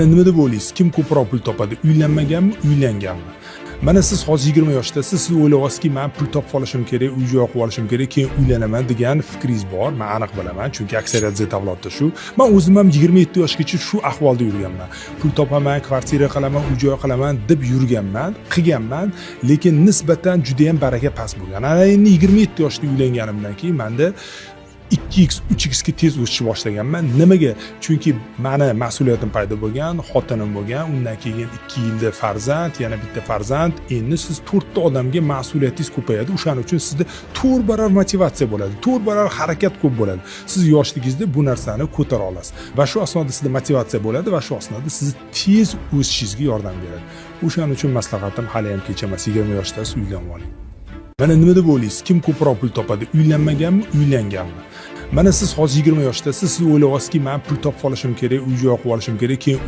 Nima deb o'ylaysiz, kim ko'proq pul topadi, uylanmaganmi, uylanganmi? Mana siz hozir 20 yoshdasiz, siz o'ylayapsizki, man pul topib olishim kerak, uy joy qilib olishim kerak, keyin uylanaman degan fikringiz bor. Man aniq bilaman, chunki aksariyat Z avlodda shu. Man o'zim ham 27 yoshgacha shu ahvolda yurganman. Pul topaman, kvartira qilaman, uy joy qilaman deb yurganman, qilganman, lekin nisbatan judayam baraka past bo'lgan. Ana endi 27 yoshda uylanganimdan keyin manda 2x, 3x ga tez o'sishni boshlaganman. Nimaga? Chunki mani mas'uliyatim paydo bo'lgan, xotinim bo'lgan, undan keyin 2 yilda farzand, yana bitta farzand. Endi siz to'rtta odamga mas'uliyatingiz ko'payadi. O'shaning uchun sizda 4 barobar motivatsiya bo'ladi, 4 barobar harakat ko'p bo'ladi. Siz yoshligingizda bu narsani ko'tara olasiz va shu asnoda sizda motivatsiya bo'ladi va shu asnoda sizni tez o'sishingizga yordam beradi. O'shaning uchun maslahatim, hali ham kech emas, 20 yoshdasiz, uylanib oling. Mana nima deb o'ylaysiz, kim ko'proq pul topadi, uylanmaganmi, uylanganmi? Mana siz hozir 20 yoshdasiz, siz o'ylayapsizki, man pul topib olishim kerak, uy joy qilib olishim kerak, keyin